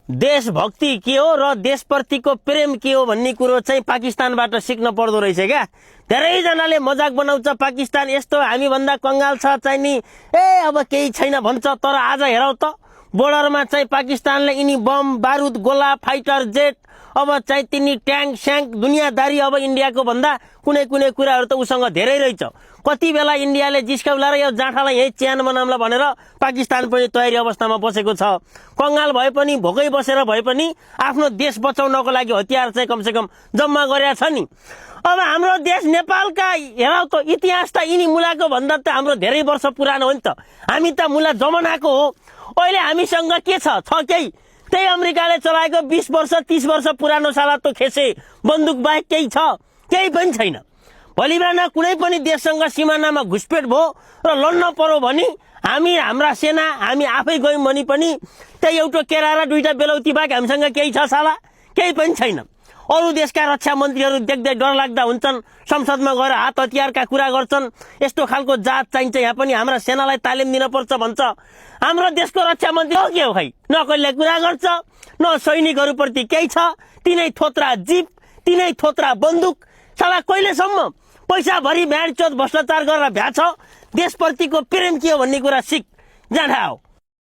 देशभक्ति के हो र देशप्रतिको प्रेम के हो भन्ने कुरो चाहिँ पाकिस्तानबाट सिक्न पर्दो रहेछ क्या। धेरैजनाले मजाक बनाउँछ पाकिस्तान यस्तो हामी भन्दा कंगाल छ चाहिँ नि अब केही छैन भन्छ। तर आज हेरौ त बोर्डरमा चाहिँ पाकिस्तानले यिनी बम बारुद गोला फाइटर जेट अब चाहिँ तिनी ट्याङ्क स्याङ्क दुनियाँदारी अब इन्डियाको भन्दा कुनै कुनै कुराहरू त उसँग धेरै रहेछ। कति बेला इन्डियाले जिस्काउला र यो जाँठालाई यही च्यान बनाउँला भनेर पाकिस्तान पनि तयारी अवस्थामा बसेको छ। कंगाल भए पनि भोकै बसेर भए पनि आफ्नो देश बचाउनको लागि हतियार चाहिँ कमसेकम जम्मा गरेका छ नि। अब हाम्रो देश नेपालका हेरौ त इतिहास त यिनी मुलाको भन्दा त हाम्रो धेरै वर्ष पुरानो हो नि त। हामी त मुला जमानाको हो। अहिले हामीसँग के छ केही त्यही अमेरिकाले चलाएको 20 वर्ष 30 वर्ष पुरानो साला त खेसे बन्दुक बाहेक केही छ? केही पनि छैन। भोलि बिहान कुनै पनि देशसँग सिमानामा घुसपेट भयो र लड्न पर्यो भने हाम्रा सेना हामी आफै गयौं भने पनि त्यही एउटा केरा र दुईटा बेलौती बाहेक हामीसँग केही छ साला? केही पनि छैन। अरू देशका रक्षा मन्त्रीहरू देख्दै डर लाग्दा हुन्छन्, संसदमा गएर हात हतियारका कुरा गर्छन्। यस्तो खालको जात चाहिन्छ, यहाँ पनि हाम्रा सेनालाई तालिम दिन पर्छ भन्छ। हाम्रो देशको रक्षा मन्त्री हो के हो खै? न कहिले कुरा गर्छ न सैनिकहरूप्रति केही छ। तिनै थोत्रा जीप तिनै थोत्रा बन्दुक साला कहिलेसम्म पैसा भरि भ्याडचोत भ्रष्टाचार गरेर भ्याछ। देशप्रतिको प्रेम के हो भन्ने कुरा सिक जाँडा हो।